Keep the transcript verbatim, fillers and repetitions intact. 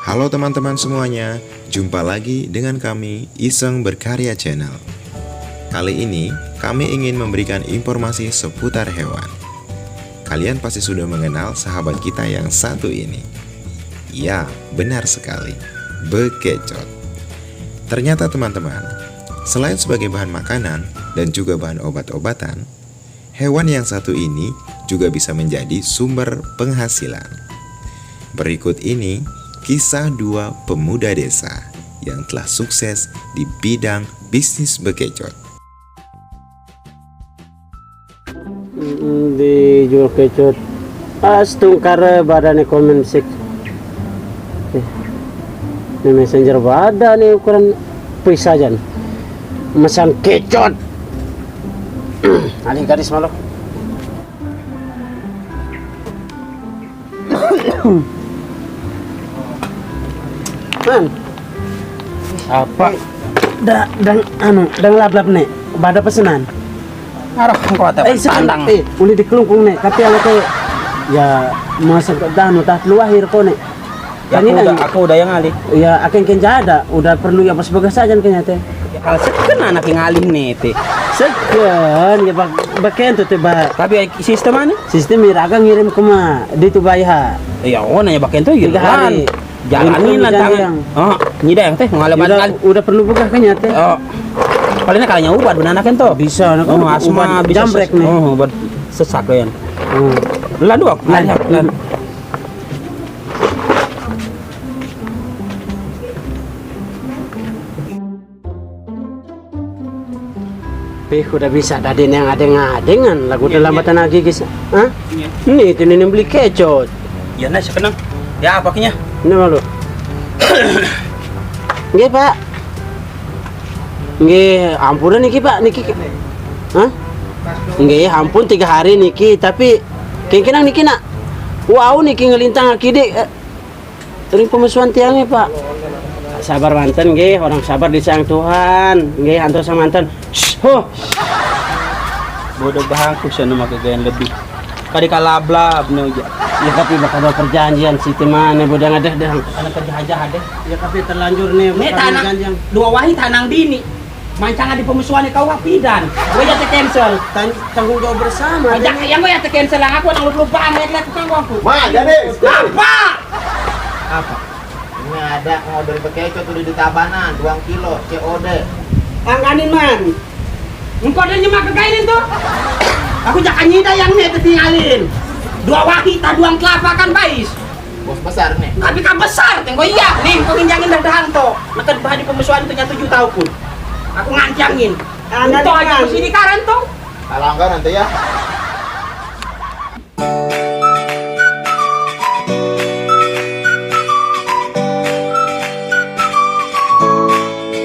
Halo teman-teman semuanya, jumpa lagi dengan kami Iseng Berkarya Channel. Kali ini kami ingin memberikan informasi seputar hewan. Kalian pasti sudah mengenal sahabat kita yang satu ini. Ya, benar sekali. Bekecot. Ternyata teman-teman, selain sebagai bahan makanan dan juga bahan obat-obatan, hewan yang satu ini juga bisa menjadi sumber penghasilan. Berikut ini kisah dua pemuda desa yang telah sukses di bidang bisnis bekecot. Mm, di jual kecot. Astungkare badane komen sik. Eh, ni messenger bada ni ukuran pis saja ni. Mesan kecot. Alih gadis malu. Man. Apa? Da, dang anu, dang lablab ne. Bada pesenan. Arah, engkau tak Eh, sekarang, pandang. Eh, uli di kelungkung ne, tapi anak ke ya masa ke danu tah luahir ko ne. Ya, Tani aku udah, nang- aku udah yang alih. Ya, akan kenja ada, udah perlu ya pas begas saja kayaknya teh. Ya, kalau sekarang anak yang alih nih teh. Sekian ya bak baken tuh teh ba Tapi sistem mana? Sistem iraga ngirim kuma di tu bayha. Ya, oh nanya bagian tuh Tiga hari. Jalanin Itu lah tangan. yang- Oh, nyida yang teh ngalaban Udah, kali. Udah perlu bekas kan ya teh. Oh, palingnya kalau nyawa buat benar kan tuh. Bisa, nah, Oh, kan asma ubat bisa jambrek ses- nih. Oh, buat sesak kan. Hmm. Lalu aku Lalu. lalu. Pih udah bisa tadi yang ada ngadengan lagu Iya, dalam iya. Batang Agi guys. Hah? Iya. Ini itu nenek beli kecot. Ya nah sekenang. Ya apa kinya? Ini malu. Nggih, Pak. Nggih, ampun niki, Pak, niki. Hah? Nggih, ampun tiga hari niki, tapi kengkenang niki nak. Wow, niki ngelintang akidi. Eh, ring pemesuan tiangnya, Pak. Sabar manten nggih, orang sabar disayang Tuhan. Nggih, antos manten. Shh, ho. Bodoh bangku sana mah kegayaan lebih. Kadi kalablab nih aja. Ya tapi bakal ada perjanjian si mana bodoh ada dah. Karena kerja aja ada. Ya tapi terlanjur nih. Ini tanah dua wahi tanang dini. Mancang di pemusuhan kau pidan. Gue ya cancel. Tan- tanggung jawab bersama. Ajak yang gue ya cancel lah aku nang lupa amat lah tukang aku. Ma, jadi. Apa? Apa? Ini ada mau dari bekecot udah di Tabanan, dua kilo, C O D. Angkanin man. Engkau ada nyemak ke kainin tuh. Aku jangan nyida yang nih tinggalin. Dua wahi taduang kelapa kan bais. Bos besar nih. Tapi kan besar, tengok iya. Nih, kau injangin dah dahan toh. Maka bahan di pemusuhan tuh nyatu juta pun. Aku ngancangin. Engkau aja ke sini karen tuh. Kalau enggak nanti ya.